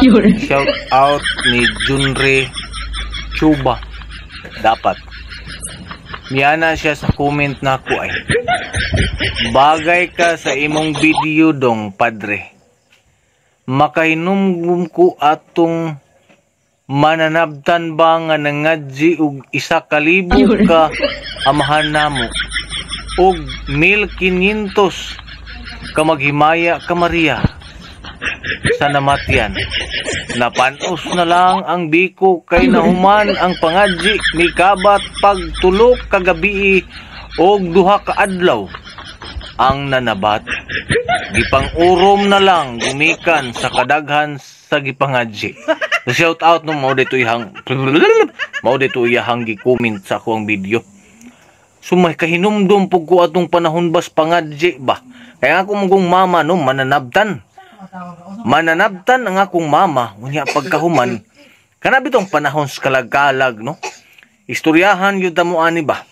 Shout out ni Junre Chuba. Dapat. Miyana siya sa comment nako ay. "Bagay ka sa imong video dong, padre. Makahinumdum ko atong mananabtan ba nga nangadji og 1,000 ka amahan namo og 1500 ka maghimaya ka Maria sa namatyan. Napanos na lang ang biko kay nahuman ang pangadji, mikabat pagtulok kagabi og 2 ka adlaw ang nanabat. Gipang-urom na lang gumikan sa kadaghan sa gipangadji." So shout out no, mao dito iyahang gi-comment sa akong video. So may kahinumdum pug ko atong panahon bas pangadji ba. Kaya ako mong mama no, mananabtan. Mananabtan ang akong mama unya pagkahuman kana bitong panahon sa kalag-kalag no. Istoryahan yun mo ani ba.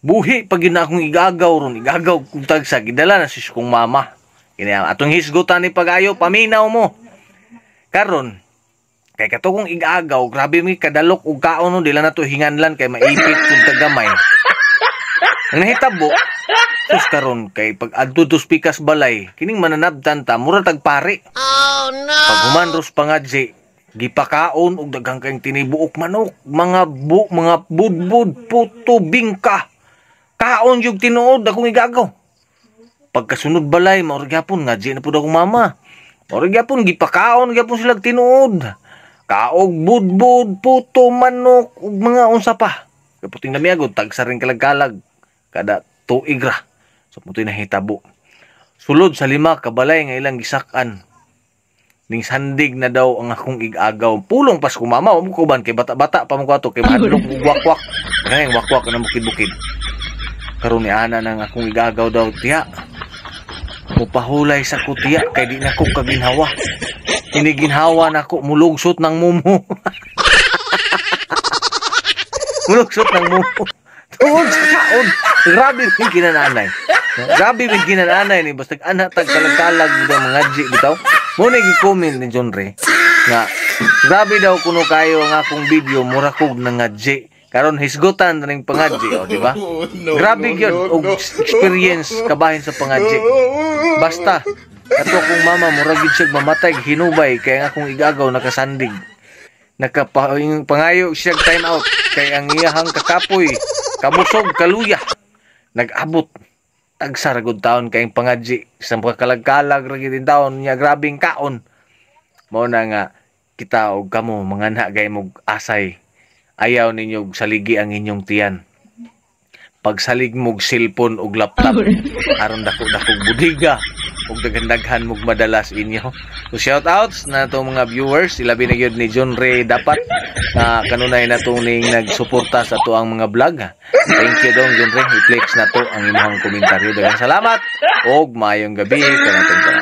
Buhi pag yun na akong igagaw ron, igagaw kung tagsa, gidala na si kong mama. Kini atong hisgutan ni pagayo, paminaw mo. Karon, kay kato kong igagaw, grabe mi kadalok og kaon no, di lang nato hinganlan kay maipit kung tagamay. Ang nahitabo, sus karon kay pag adto tos pikas balay, kining mananabtan ta, mura tag pare. Oh no! Pag human ros pangadji, gipakaon og daghang kayong tinibuok manok, mga budbud, puto, bingka. Kaon yung tinuod akong igagaw. Pagkasunod balay, mao gyapon ngadji na pud akong mama. Mao gyapon gipakaon gyapon sila tinuod. Kaog budbud, puto, manok ug mga unsa pa. Kaputing lami agad tagsa rin kalagkalag kada tuig ra. So mutoy nahitabo. Sulod sa lima kabalay nga ilang gisak-an. Ning sandig na daw ang akong igagaw. Pulong pas ko mama, mo ko ban kay bata-bata pa mo ko ato kay mahadlok og wakwak. Kaya wakwak na bukid-bukid. Karon ni ana nang akong igagaw daw, "Tiya. Mupahulay sa kutiya kay di na ko kaginhawa. Iniginhawa na ko mulugsot ng mumo." Mulugsot ng mumo. Tungod sa kaon. Grabe min kinananay. Grabe min kinananay ni basta anak tag kalag-kalag bitaw mga G bitaw. Mo ni gi-comment ni John Ray nga grabe daw kuno kayo ang akong video, mura kog nangadji. Karon hisgutan na ning pangadji, o di ba? No, Grabe no, gyud no, og no. experience kabahin sa pangadji. Basta kato akong mama mura gyud siya mamatay hinubay kay ang akong igagaw nakasandig. Nakapa pangayo siya time out kay ang iyahang kakapoy, kabusog, kaluya nag-abot tagsa ra gud taon kay ang pangadji sa kalag-kalag ra gyud taon niya, grabing kaon. Mao na nga kita og kamo manganha gay mog asay, ayaw ninyo og saligi ang inyong tiyan pagsalig mog cellphone og laptop aron dako-dako budiga ug daghan-daghan mog madalas inyo. So shout outs na to mga viewers, ilabi na gyud ni John Ray dapat na kanunay na to ning nagsuporta sa ato ang mga vlog. Thank you dong John Ray, i-flex na to ang imong komentaryo. Daghang salamat og maayong gabi kanatong tanan.